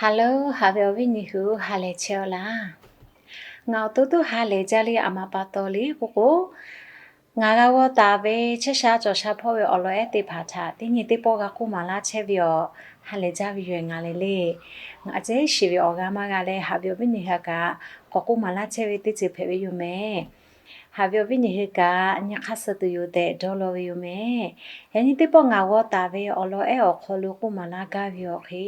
Hello, haꞈ ve awˬ viˉ nyi hui, ha lehˬ chehˇ-aw laˇ. Ngaˬ awˬ to tuˉ ha lehˬ jaˇ le. A ma pa taw le k'oˆ k'o, ngaˬ g'a g'aw taˍ ve chehˇ sha cawˬ sha hpawˇ ve awˬ lawn ehˉ teˇ hpaˍ htaꞈ teˇ nyi teˇ pawˆ g'a k'oˆ maˍ laˇ chehˇ ve yoˬ. Ha lehˬ jaˇ ve yoˬ ngaˬ le le. Ngaˬ ceˉ shiˍ ve awˬ g'a maˇ g'a leh, haꞈ ve awˬ viˉ nyi hui kaꞈ k'awꞈ k'oˆ maˍ laˇ chehˇ ve teˇ ceuˬ hpehꞈ ve yoˬ mehˍ. Haꞈ ve awˬ viˉ nyi hui kaꞈ nyi hk'aˇ suh tuˬ yoˬ tehꞈ dawˇ law ve yoˬ mehˍ. Yaꞈ nyi teˇ pawˆ ngaˬ g'aw taˍ ve awˬ lawn ehˉ awˬ hk'aw lo k'oˆ maˍ laˇ gaˇ ve awˬ hk'e,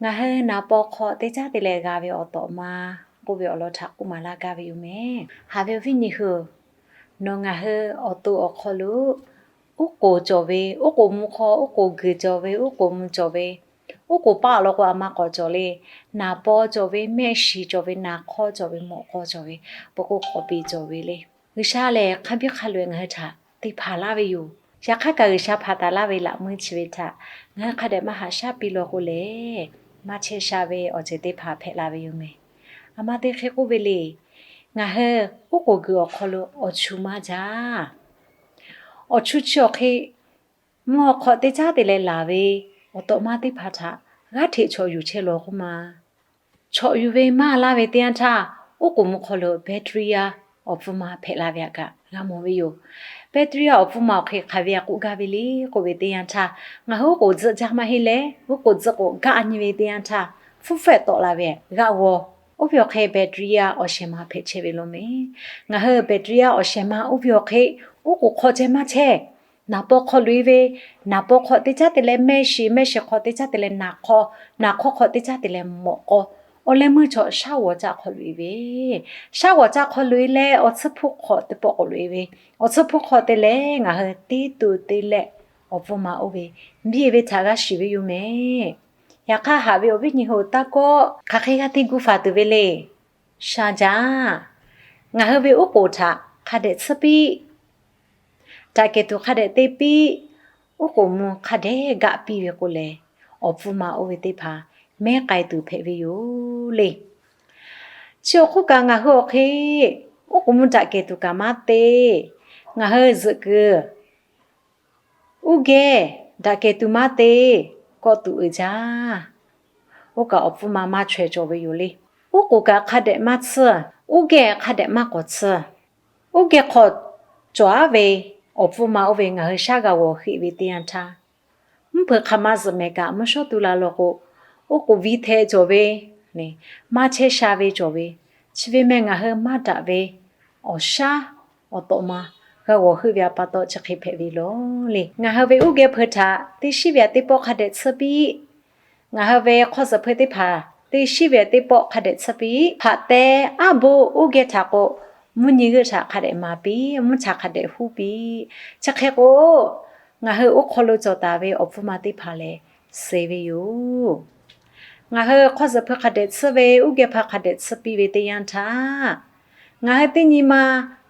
ngaˬ hui naˍ paw hk'aw teˇ caˉ te leh g'a ve awˬ tawꞈ ma k'oˆ ve awˬ lawn htaꞈ k'oˆ maˍ laˇ gaˇ ve yoˬ mehˍ. Haꞈ ve awˬ viˉ nyi hui, nawˬ ngaˬ hui awˬ to awˬ hk'aw lo oˉ k'oˍ cawˬ ve, oˉ k'oˍ mvuh hk'aw oˉ k'oˍ guiˬ cawˬ ve, oˉ k'oˍ mvuh cawˬ ve, oˉ k'oˍ paˆ awˬ lawn k'o a ma k'awꞈ cawˬ le. Naˍ paw cawˬ ve, mehˆ shiˍ cawˬ ve, naˍ hk'awˇ cawˬ ve, mawꞈ k'aw cawˬ ve, peuˬ k'o k'awꞈ piˇ cawˬ ve le. G'uiˬsha lehˬ hk'a biˇ hk'a loꞈ e ngaˬ hui htaꞈ te hpanˍ laˇ ve yoˬ. Yaꞈ hk'aˇ kaꞈ G'uiˬsha hpanˍ taˍ laˇ ve laꞈ meuˇ chi ve htaꞈ ngaˬ hui hk'a dehꞈ maˇ haꞈ shaˉ piˇ law k'o lehˬ, maˇ chehˇ sha ve awˬ ceuˬ teˇ hpaˍ hpehꞈ la ve yoˬ mehˍ. A ma teˇ hk'e k'oˆ ve le, ngaˬ hui oˉ k'oˍ guiˬ awˬ hk'aw lo awˬ chu maˇ jaˇ. Awˬ chu chi awˬ hk'e mvuhˇ hk'aw teˇ caˉ te leh laˬ ve awˬ tawꞈ ma teˇ hpaˍ htaꞈ g'aˇ hteꞈ chawꞈ yuˬ chehˇ law k'oˆ ma. Chawꞈ yuˬ ve maˇ laˇ ve teˇ yanˇ htaˇ, oˉ k'oˍ mvuh hk'aw lo bacteria awˬ pfuhˇ ma hpehꞈ la ve htaꞈ kaꞈ g'a mawˬ ve yoˬ. Bacteria awˬ pfuhˇ ma awˬ hk'e hk'aˬ ve htaꞈ k'oˆ gaˇ ve le k'oˆ ve teˇ yanˇ htaˇ, ngaˬ hui oˉ k'oˍ tzuhˆ jaˇ maˇ heˆ leh, oˉ k'oˍ tzuhˆ k'o gaˆ nyi ve teˇ yanˇ htaˇ, hpfuhˇ fehˆ tawˆ la ve g'aˆ g'aw. Oˇ ve awˬ hk'e bacteria awˬ shehˍ ma hpehꞈ chehˇ ve law mehˍ. Ngaˬ hui bacteria awˬ shehˍ ma oˇ ve awˬ hk'e oˉ k'oˍ hk'aw ceh maˇ chehˇ. Naˍ paw hk'aw loꞈ e ve, naˍ paw hk'aw teˇ caˉ te leh mehˆ shiˍ, mehˆ shiˍ hk'aw teˇ caˉ te leh naˍ hk'awˇ, naˍ hk'awˇ hk'aw teˇ caˉ te leh mawꞈ k'aw, awˬ leh meuˇ chaw shaˉ g'awˬ caˆ hk'aw loꞈ e ve, shaˉ g'awˬ caˆ hk'aw loꞈ e leh awˬ tsuhˇ hpfuhˇ hk'aw teˇ pawˆ k'awꞈ loꞈ e ve, awˬ tsuhˇ hpfuhˇ hk'aw te leh ngaˬ hui teˇ to te leh awˬ pfuhˇ ma oˇ ve biˇ e ve htaꞈ g'a shiˍ ve yoˬ mehˍ. Yaꞈ hk'aˇ haꞈ ve awˬ viˉ nyi hui taˇ kawˆ, hk'aˬ hk'e g'a te gu faˍ tuˬ ve le. Sha jaˇ. Ngaˬ hui ve oˉ k'oˍ htaꞈ hk'a dehꞈ tsuhˇ piˇ. Daꞈ kehˬ tuˬ hk'a dehꞈ te piˇ. Oˉ k'oˍ mvuh hk'a dehꞈ gaˆ piˇ ve k'o lehˬ, awˬ pfuhˇ ma oˇ ve teˇ hpaˍ mehˉ k'ai tuˬ hpehꞈ ve yoˬ le. Chi awˬ hk'oˆ kaꞈ ngaˬ hui awˬ hk'e oˉ k'oˍ mvuh daꞈ kehˬ tuˬ kaꞈ maˇ te. Ngaˬ hui zuhꞈ kuiˬ uˉ geh daꞈ kehˬ tuˬ maˇ te, kawˆ tuˬ uiˍ jaˇ. Oˇ kaꞈ awˬ pfuhˇ ma maˇ chaweh cawˬ ve yoˬ le. Oˉ k'oˍ kaꞈ hk'a dehꞈ maˇ tsuhˇ, uˉ geh hk'a dehꞈ maˇ k'awꞈ tsuhˇ. Uˉ geh hk'aw cawˬ aˉ ve awˬ pfuhˇ ma oˇ ve ngaˬ hui shaˉ g'a g'awˬ heˆ ve teˇ yanˇ htaˇ, mvuhˇ hpeuꞈ hk'aˬ ma zuhꞈ mehˍ kaꞈ mvuhˇ shawˉ tu la law k'o, oˉ k'oˍ viˇ hteh cawˬ ve, maˇ chehˇ sha ve cawˬ ve, chi ve mehˆ ngaˬ hui maˇ daꞈ ve awˬ shaˉ awˬ tawꞈ ma g'a g'awˬ heuˆ ve pa taw chi hk'e hpehꞈ ve law le. Ngaˬ hui ve uˉ geh hpeuꞈ htaꞈ teˇ shiˉ ve teˇ pawˆ hk'a dehꞈ tsuhˇ piˇ. Ngaˬ hui ve hk'awˇ suhˍ hpeuꞈ teˇ hpaˍ teˇ shiˉ ve teˇ pawˆ hk'a dehꞈ tsuhˇ piˇ. Hpaꞈ teh aˉ bo uˉ geh htaꞈ k'o, mvuhˇ nyi g'euˆ htaꞈ hk'a dehꞈ maˍ piˇ, mvuhˇ htaꞈ hk'a dehꞈ huˉ piˇ. Chi hk'e k'o, ngaˬ hui oˇ hk'aw lo cawˬ taˍ ve awˬ pfuhˇ ma teˇ hpaˍ lehˬ suh ve yoˬ. Ngaˬ hui hk'awˇ suhˍ hpeuꞈ hk'a dehꞈ tsuhˇ ve, uˉ geh hpeuꞈ hk'a dehꞈ tsuhˇ piˇ ve teˇ yanˇ htaˇ, ngaˬ hui teˇ nyi ma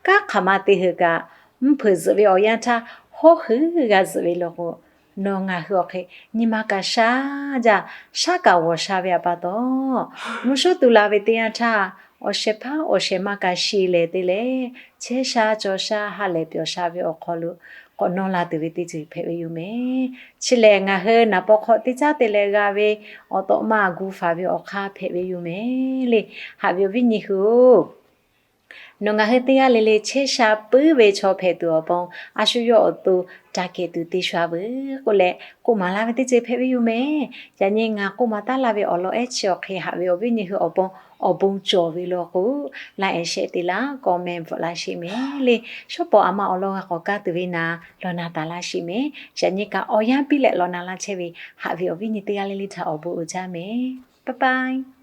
kanˉ hk'aˬ ma te hui kaꞈ, mvuhˇ hpeuꞈ zuhꞈ ve awˬ yanˇ htaˇ hawˉ hui g'a zuhꞈ ve law k'o, nawˬ ngaˬ hui awˬ hk'e nyi ma kaꞈ shaˉ jaˇ, shaˉ kaꞈ g'awˬ sha ve pa taw, mvuhˇ shawˉ tu la ve teˇ yanˇ htaˇ, awˬ shehˍ hpaˇ awˬ shehˍ ma kaꞈ shiˍ lehˬ te leh, chehˇ sha cawˬ sha ha lehˬ pyawˬ sha ve awˬ hk'aw lo k'awꞈ nawˇ la tuˬ ve teˇ ceuˬ hpehꞈ ve yoˬ mehˍ. Chi lehˬ ngaˬ hui naˍ paw hk'aw teˇ caˉ te leh g'a ve awˬ tawꞈ ma gu faˍ ve awˬ hk'aˇ hpehꞈ ve yoˬ mehˍ le. Haꞈ ve awˬ viˉ nyi hui-oˬ, nawˬ ngaˬ hui teˇ g'aˇ le le chehˇ sha puiˉ ve chaw hpehꞈ tuˬ awˬ pon, a shu yawˇ awˬ to daꞈ kehˬ tuˬ te sha veuˬ k'oˆ leh k'oˆ maˍ laˇ ve teˇ ceuˬ hpehꞈ ve yoˬ mehˍ. Yaꞈ nyi ngaˬ k'oˆ maˍ taˉ laˇ ve awˬ lawn ehˉ chi awˬ hk'e haꞈ ve awˬ viˉ nyi hui awˬ pon awˬ bon cawˬ ve law k'o, like and share te laˇ, comment bvuhꞈ laˇ sheˍ mehˍ le. Shawˉ pawˍ a ma awˬ lawn g'a k'awꞈ kaˇ tuˬ ve naˍ, lawˬ naˍ taˍ laˇ sheˍ mehˍ. Yaꞈ nyi kaꞈ awˬ yanˇ piˇ leh lawˬ naˍ laˇ chehˇ ve haꞈ ve awˬ viˉ nyi teˇ g'aˇ le le htaꞈ awˬ bon uiˍ jaˇ mehˍ. Bye bye.